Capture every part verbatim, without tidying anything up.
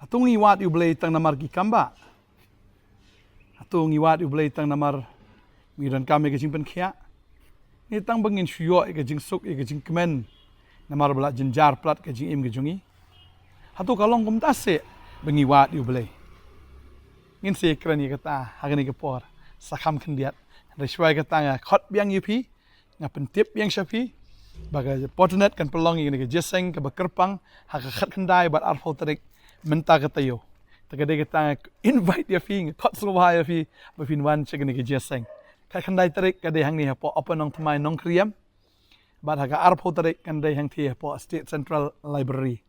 Hato ngi wad ïa u Blei tang namar ki kam ba? Hato ngi wad ïa u Blei tang namar ngi donkam ïa ka jingpynkhiah? Ngi tang ba ngin shu ïoh ïa ka jingsuk, ïa ka jingkmen, namar ba la jynjar palat ka jingim ka jong ngi? Hato ka long kumta seh ba ngi wad ïa u Blei? Ngin sa kren ïa kata ha kane ka por sa kham khyndiat. Hynrei shuwa ïa kata nga khot biang ïa phi, nga pyntip biang sha phi ba ka Potternet kan pynlong ïa kane ka jingïaseng kaba kyrpang ha ka khatkhyndai bad arphew tarik mynta ka taïew. Te ka dei kata nga invite ïa phi, nga khot sngewbha ïa phi ba phin wan sha kane ka jingïaseng. Khatkhyndai tarik ka dei hangne hapoh Upper Nongthymmai Nongkriem, bad ha ka arphew tarik kan dei hangtei hapoh State Central Library.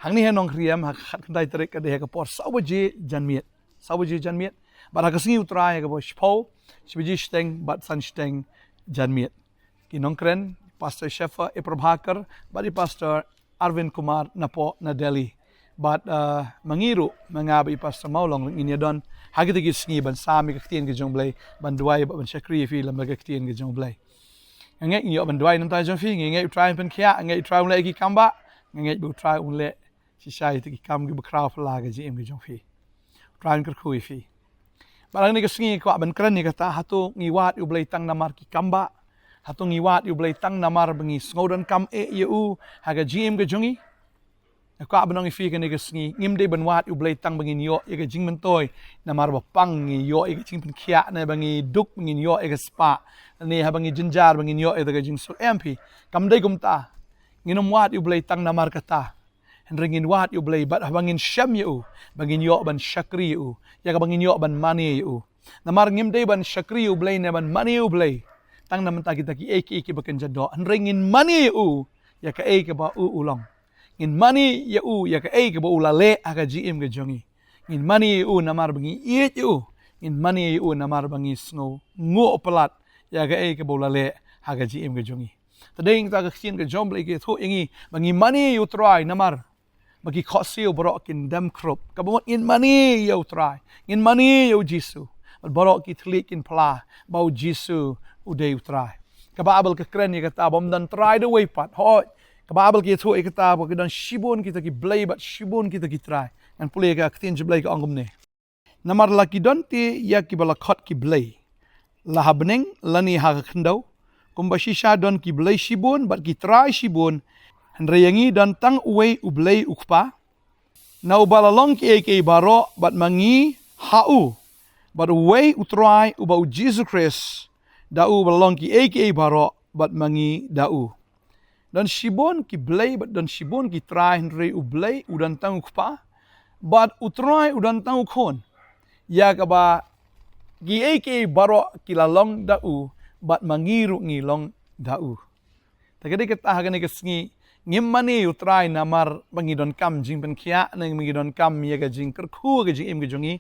Hangne ha Nongkriem ha ka khatkhyndai tarik ka dei ha ka por saw baje janmiet, saw baje janmiet. Bad ha ka Sngi U Trai ha ka por shiphew, shi baje shiteng bad san shiteng janmiet. Ki nongkren, Pastor Shefa E Prabhakar bad i Pastor Arvind Kumar napoh na Delhi. Bad uh, ma ngi ruh, ma nga bad i Pastor Mawlong, ngin ïa don ha kita ki sngi ban sam ïa ka ktien ka jong u Blei, ban duwai bad ban shakri ïa phi lem bad ka ktien ka jong u Blei. Nga ngeit ngi ïoh ban duwai na ka bynta jong phi. Nga ngeit U Trai un pynkhiah, nga ngeit U Trai un leh ïa ki kam ba, nga ngeit ba U Trai un leh shisha ïa kita ki kam kiba khraw phylla ha ka jingim ka jong phi. U Trai un kyrkhu ïa phi. Bad ha kane ka sngi nga kwah ban kren ïa kata, hato ngi wad ïa u Blei tang namar ki kam ba? Hato ngi wad ïa u Blei tang namar ba ngi sngewdonkam eh ïa u ha ka jingim ka jong ngi? Nga kwah ban ong ïa phi kane ka sngi, ngim dei ban wad ïa u Blei tang ba ngin ïoh ïa ka jingmyntoi, namar ba pang ngi ïoh ïa ka jingpynkhiah, ne ba ngi duk ba ngin ïoh ïa ka spah, ne haba ngi jynjar ba ngin ïoh ïa ka jingsuk, em phi. Kam dei kumta. Ngin ym wad ïa u Blei tang namar kata. Hynrei ngin wad ïa u Blei bad haba ngin shem ïa u, ba ngin ïoh ban shakri ïa u, ïa kaba ngin ïoh ban mane ïa u. Namar ngim dei ban shakri ïa u Blei ne ban mane ïa u Blei tang na ka bynta kita kiei kiei kiba kynja doh, hynrei ngin mane ïa u ïa kaei kaba u u long. Ngin mane ïa u ïa kaei kaba u la leh ha ka jingim ka jong ngi. Ngin mane ïa u namar ba ngi ïeit ïa u. Ngin mane ïa u namar ba ngi sngewnguh palat ïa kaei kaba u la leh ha ka jingim ka jong ngi. Te dei kata ka ktien ka jong u Blei ka ïathuh ïa ngi ba ngi mane ïa u Trai namar ba ki khohsiew baroh kin dem khrup. Kaba mut ngin mane ïa u Trai, ngin mane ïa u Jisu, bad baroh ki thylliej kin phla ba u Jisu u dei u Trai. Ka Baibl ka kren ïa kata ba ym don trai da uwei pat. Hooid, ka Baibl ka ïathuh ïa kata ba ki don shibun kita ki blei bad shibun kita ki trai. Ngan pule ïa ka ktien jong u Blei, ka ong kumne: Namar la ki don te ïa kiba la khot ki blei, la ha bneng lane ha ka khyndew. Kumba shisha don ki blei shibun bad ki trai shibun, hynrei ïa ngi don tang uwei u Blei u Kpa, na uba la long kiei kiei baroh bad ma ngi ha u, bad uwei u Trai uba u Jisu Khrist, da u ba la long kiei kiei baroh bad ma ngi da u. Don shibun ki blei bad don shibun ki trai, hynrei u Blei u don tang u Kpa, bad u Trai u don tang u Khun. Ïa kaba kiei kiei baroh ki la long da u, bad ma ngi ruh ngi long da u. Te ka dei kata ha kane ka sngi, ngim mane ïa u Trai namar ba ngi donkam jingpynkhiah ne ba ngi donkam ïa ka jingkyrkhu ha ka jingim ka jong ngi.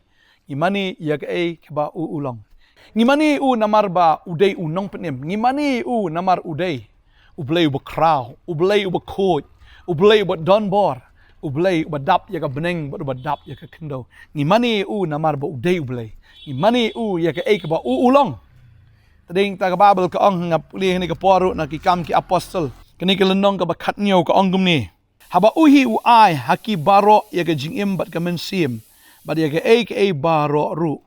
Ngi mane ïa kaei kaba u u long. Ngi mane ïa u namar ba u dei u nongpynim. Ngi mane ïa u namar u dei u Blei uba khraw, u Blei uba khuid, u Blei uba donbor, u Blei uba dap ïa ka bneng bad uba dap ïa ka khyndew. Ngi mane ïa u namar ba u dei u Blei. Ngi mane ïa u ïa kaei kaba u u long. Te dei kata ka Baibl ka ong, nga pule ha kane ka por ruh na Ki Kam ki Apostol, kane ka lynnong kaba khathynñiew, ka ong kumne: Haba u hi u ai ha ki baroh ïa ka jingim bad ka mynsiem, bad ïa kaei kaei baroh ruh.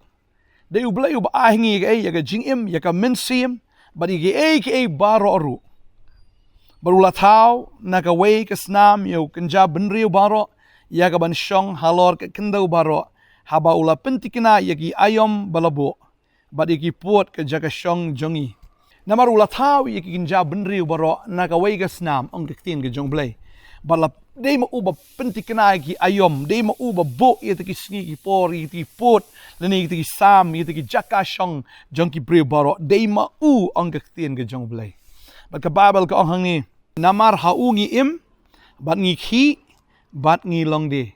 Dei u Blei uba ai ha ngi ïa kaei, ïa ka jingim, ïa ka mynsiem, bad ïa kaei kaei baroh ruh. Bad u la thaw na kawei ka snam ïa u kynja bynriew baroh, ïa ka ban shong halor ka khyndew baroh, haba u la pyntikna ïa ki aïom ba la buh, bad ïa ki pud ka jaka shong jong ngi. Namar u la thaw ïa ki kynja bynriew baroh na kawei ka snam, ong ka ktien ka jong u Blei. Bad la, dei ma u ba pyntikna ïa ki aïom, dei ma u ba buh ïa kita ki sngi ki por, ïa kita ki pud, lane ïa kita ki sam, ïa kita ki jaka shong jong ki briew baroh, dei ma u, ong ka ktien ka jong u Blei. Bad ka Baibl ka ong hangne: Namar ha u ngi im, bad ngi khih, bad ngi long die.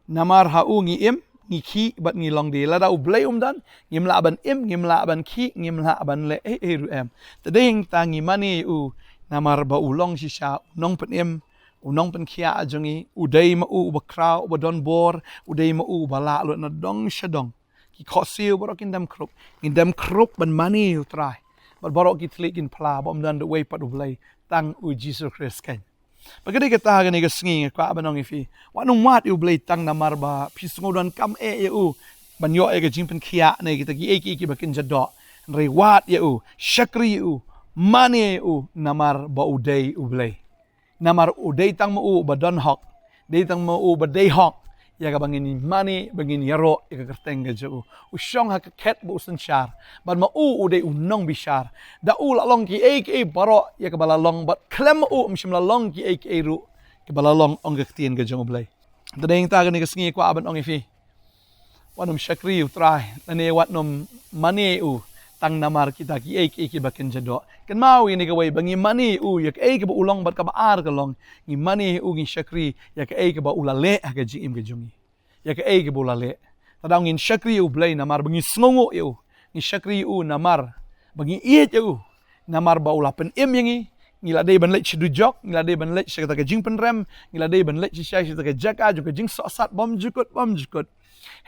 Namar ha u ngi im, ngi khih, bad ngi long die. Lada u Blei um don, ngim lah ban im, ngim lah ban khih, ngim lah ban leh ei ei ruh em. Te dei kata ngi mane ïa u namar ba u long shisha u nongpynim, u nongpynkhiah jong ngi. U dei ma u uba khraw, uba donbor, u dei ma u uba lah lut na dong sha dong. Ki khohsiew baroh kin dem khrup, ngin dem khrup ban mane ïa u Trai. Bad baroh ki thylliej kin phla ba um don da uwei pat u Blei, tang u Jisu Khrist keiñ. Ba ka dei kata, kane ka sngi nga kwah ban ong ïa phi, wat nym wad ïa U Blei tang namar ba phi sngew donkam eh ïa u ban ïoh ïa ka jingpynkhiah na kita kiei kiei kiba kin jia doh. Hynrei wad ïa u, shakri ïa u, mane ïa u, namar ba u dei U Blei. Namar u dei tang ma u ba don hok, dei tang ma u ba dei hok, ïa kaba ngin mane, ba ngin ïaroh ïa ka kyrteng ka jong u. U shong ha ka khet ba u synshar, bad ma u u dei u nongbishar. Da u la long kiei kiei baroh ïa kaba la long, bad khlem ma u ym shym la long kiei kiei ruh kiba la long, ong ka ktien ka jong U Blei. Te dei hangta kane ka sngi kwah ban ong ïa phi, wat nym shakri ïa U Trai, lane wat nym mane ïa u tang namar kita kiei kiei kiba kin jia doh. Kynmaw ïa kane kawei, ba ngi mane ïa u ïa kaei kaba u long bad kaba ar ka long. Ngi mane ïa u, ngi shakri ïa kaei kaba u la leh ha ka jingim ka jong ngi, ïa kaei kaba u la leh. Te daw ngin shakri ïa U Blei namar ba ngi sngewnguh ïa u. Ngi shakri ïa u namar ba ngi ïeit ïa u, namar ba u la pynim ïa ngi. Ngi la dei ban leit sha dujok, ngi la dei ban leit sha kata ka jingpynrem, ngi la dei ban leit shisha sha kata ka jaka jong ka jingsohsat bymjukut bymjukut.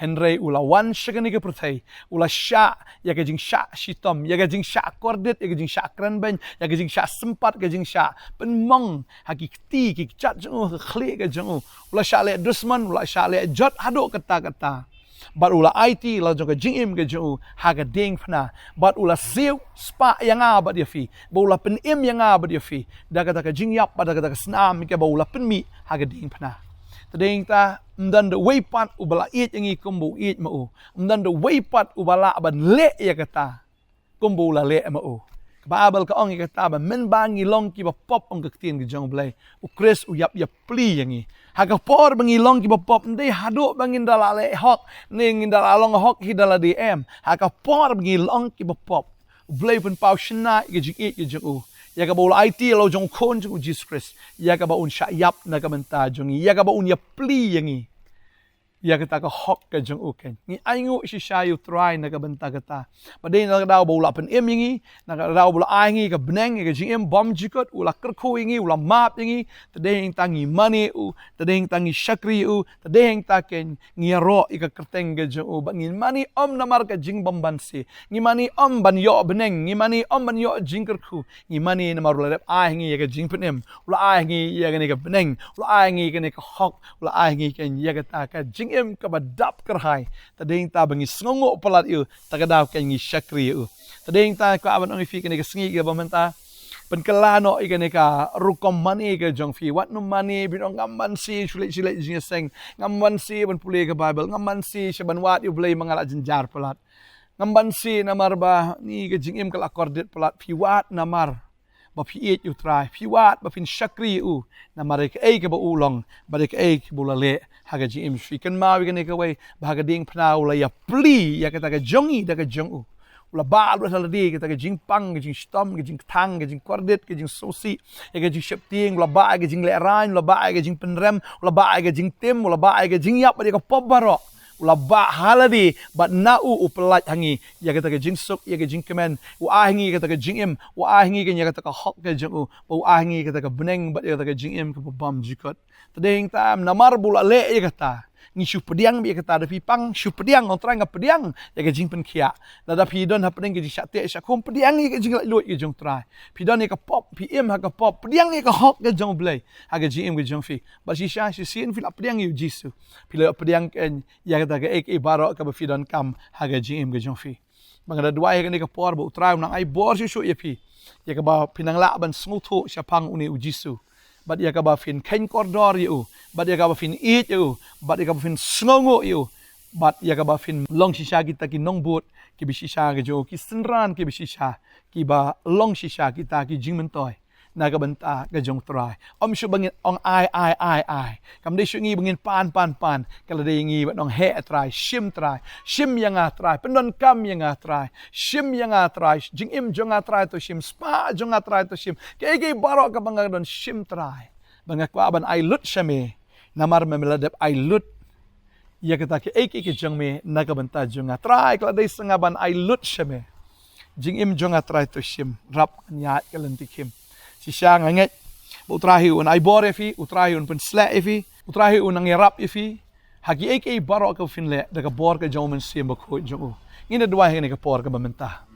Hynrei u la wan sha kane ka pyrthei, u la shah ïa ka jingshah shitom, ïa ka jingshah kordit, ïa ka jingshah krenbeiñ, ïa ka jingshah sympat, ka jingshah pynmong ha ki kti ki kjat jong u, ha ka khlieh ka jong u. U la shah leh dusmon, u la shah leh jot haduh katta katta. Bad u la aiti la jong ka jingim ka jong u ha ka diengphna. Bad u la siew spah ïa nga bad ïa phi, bad u la pynim ïa nga bad ïa phi da kata ka jingïap, bad da kata ka snam kaba u la pynmih ha ka diengphna. Te dei hangta, ym don da uwei pat uba la ïeit ïa ngi kumba u ïeit ma u. Ym don da uwei pat uba lah ban leh ïa kata kumba u la leh ma u. Ka Baibl ka ong ïa kata ba mynba ngi long kiba pop, ong ka ktien ka jong U Blei, U Khrist u ïap ïapli ïa ngi. Ha ka por ba ngi long kiba pop, ym dei haduh ba ngin da la leh hok ne ngin da la long hok hi da lade, em. Ha ka por ba ngi long kiba pop, U Blei u pynpaw shynna ïa ka jingïeit ka jong u, ïa kaba u la aiti la jong u Khun jong u Jisu Khrist, ïa kaba un shah ïap na ka bynta jong ngi, ïa kaba un ïapli ïa ngi. Ïa kata ka hok ka jong u, keiñ ngi ainguh shisha ïa U Trai na ka bynta kata. Ba dei na ka daw ba u la pynim ïa ngi, na ka daw ba u la ai ngi ka bneng ïa ka jingim bymjukut, u la kyrkhu ïa ngi, u la map ïa ngi. Te dei hangta ngi mane ïa u, te dei hangta ngi shakri ïa u, te dei hangta keiñ ngi ïaroh ïa ka kyrteng ka jong u. Ba ngin mane ym namar ka jingbymbanse, ngi mane ym ban ïoh bneng, ngi mane ym ban ïoh jingkyrkhu. Ngi mane namar u la dep ai ngi ïa ka jingpynim, u la ai ngi ïa kane ka bneng, u la ai ngi ïa kane ka hok, u la ai ngi keiñ ïa kata ka jingim kaba dap kyrhai. Te dei hangta ba ngi sngewnguh palat ïa u, te ka daw keiñ ngi shakri ïa u. Te dei hangta kwah ban ong ïa phi kane ka sngi kaba mynta, pynkylla noh ïa kane ka rukom mane ka jong phi. Wat nym mane ban ong, ngam banse shu leit shu leit jingïaseng, ngam banse ban pule ka Baibl, ngam banse sha ban wad ïa U Blei ma nga la jynjar palat. Ngam banse namar ba ni ka jingim ka la kordit palat. Phi wad namar ba phi ïeit ïa U Trai, phi wad ba phin shakri ïa u namar ïa kaei kaba u long bad ïa kaei kaba u la leh ha ka jingim. Phi kynmaw ïa kane kawei, ba ha ka diengphna u la ïapli ïa kata ka jong ngi da ka jong u. U la bah lut ha lade kata ka jingpang, ka jingshitom, ka jingkthang, ka jingkordit, ka jingsngewsih, ïa ka jingsheptieng, u la bah ïa ka jinglehrain, u la bah ïa ka jingpynrem, u la bah ïa ka jingtim, u la bah ïa ka jingïap bad ïa ka pop baroh. U la bah ha lade, bad na u u pyllait ha ngi ïa kata ka jingsuk, ïa ka jingkmen. U ai ha ngi ïa kata ka jingim, u ai ha ngi keiñ ïa kata ka hok ka jong u, bad u ai ha ngi ïa kata ka bneng bad ïa kata ka jingim kaba bymjukut. Te dei hangta namar ba u la leh ïa kata, ngi shu pdiang ïa kata. Da phi pang, shu pdiang, ong, Trai nga pdiang ïa ka jingpynkhiah. Lada phi don hapdeng ka jingshah teh shah khum, pdiang ïa ka jinglaitluid ka jong U Trai. Phi don ïa ka pop, phi im ha ka pop, pdiang ïa ka hok ka jong U Blei ha ka jingim ka jong phi. Bad shisha shisien phi la pdiang ïa U Jisu, phi la pdiang keiñ ïa kata kaei kaei baroh kaba phi donkam ha ka jingim ka jong phi. Ba nga da duwai ha kane ka por ba U Trai un nang ai bor shuh shuh ïa phi, ïa kaba phin nang lah ban sngewthuh shaphang une U Jisu, bad ïa kaba phin kheiñ kordor ïa u, bad ïa kaba phin ïeit ïa u, bad ïa kaba phin sngewnguh ïa u, bad ïa kaba phin long shisha kita ki nongbud kiba shisha ka jong u, ki synran kiba shisha, kiba long shisha kita ki jingmyntoi na ka bynta ka jong U Trai. Ym shuh ba ngin ong ai, ai, ai, ai. Kam dei shuh ngi ba ngin pan, pan, pan. Ka la dei ngi ban ong, heh Trai, shim Trai, shim ïa nga Trai, pyndonkam ïa nga Trai, shim ïa nga Trai, jingim jong nga Trai to shim, spah jong nga Trai to shim. Kaei kaei baroh kaba nga don, shim Trai. Ba nga kwah ban ai lut sha me, namar me, me la dep ai lut ïa kata kaei kaei ka jong me na ka bynta jong nga. Trai, ka la dei sa nga ban ai lut sha me. Jingim jong nga Trai to shim, rap ngan ïaid ka lynti khim. Shisha nga ngeit ba U Trai hi un ai bor ïa phi, U Trai hi un pynshlur ïa phi, U Trai hi un nang ïarap ïa phi ha kiei kiei baroh kaba phin leh da ka bor ka jong U Mynsiem Bakhuid jong u. Ngin da duwai ha kane ka por kaba mynta.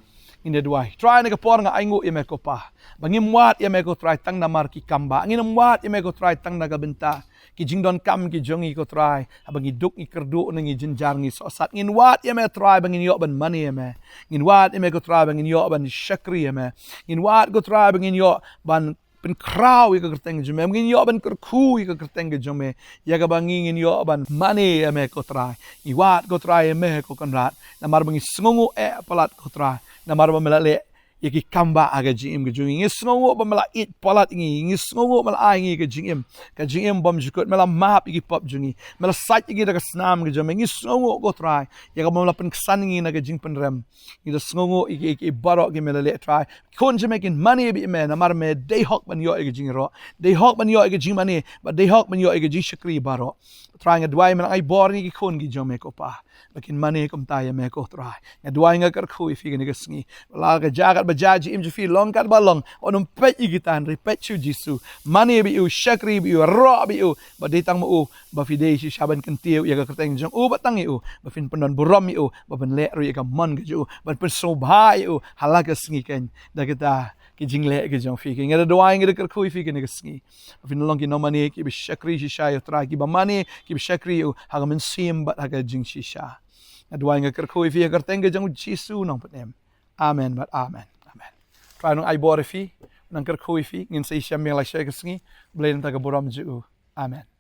Ngin ïa duwai. Trai, na ka por nga ainguh ïa me ko Pa, ba ngim wad ïa me ko Trai tang namar ki kam ba. Ngim wad ïa me ko Trai tang na ka bynta ki jingdonkam ki jong ngi ko Trai, haba ngi duk ngi kyrduh ne ngi jynjar ngi sohsat. Ngin wad ïa me Trai ba ngin ïoh ban mane ïa me. Ngin wad ïa me ko Trai ba ngin ïoh ban shakri ïa me. Ngin wad ko Trai ba ngin ïoh ban pynkhraw ïa ka kyrteng ka jong me. Ngin ïoh ban kyrkhu ïa ka kyrteng ka jong me. Ïa kaba ngi ngin ïoh ban mane ïa me ko Trai. Ngi wad ko Trai ïa me ko Kynrad, namar ba ngi sngewnguh eh palat ko Trai, namar ba me la leh ïa ki kam ba ha ka jingim ka jong ngi. Ngi sngewnguh ba me la ïeit palat ngi. Ngi sngewnguh me la ai ngi ka jingim, ka jingim bymjukut. Me la map ïa ki pop jong ngi. Me la sait ïa ngi da ka snam ka jong me. Ngi sngewnguh ko Trai ïa kaba me la pynksan ngi na ka jingpynrem. Ngi da sngewnguh ïa ki, ïa ki baroh ki me la leh Trai. Khun jong me kin mane bad me namar me dei hok ban ïoh ïa ka jingïaroh, dei hok ban ïoh ïa ka jingmane, bad dei hok ban ïoh ïa ka jingshakri baroh. Trai, nga duwai me la ai bor ïa ki khun ki jong me ko Pa, ba kin mane kumta ïa me ko Trai. Nga duwai nga kyrkhu ïa phi kane ka sngi, ba la ka jaka ba jia jingim jong phi, long katba long, wat nym peit ïa kita, hynrei peit sha u Jisu. Mane bad u, shakri bad u, ïaroh bad u, ba dei tang ma u ba phi dei shisha ban kyntiew ïa ka kyrteng jong u, ba tang ïa u ba phin pyndonburom ïa u, ba phin leh ruh ïa ka mon ka jong u, ban pynsngewbha ïa u ha la ka sngi keiñ da kita ki jingleh ki jong phi. Nga da duwai, nga da kyrkhu ïa phi kane ka sngi, ba phin long ki nongmane kiba shakri shisha ïa u Trai, kiba mane kiba shakri ïa u ha ka mynsiem bad ha ka jingshisha. Nga duwai nga kyrkhu ïa phi ha ka kyrteng ka jong u Jisu Nongpynim. Amen bad amen. Amen. Trai un nang ai bor ïa phi, un nang kyrkhu ïa phi. Ngin sa ïashem biang lashai ka sngi. Blei na ka bynta ka burom jong u. Amen.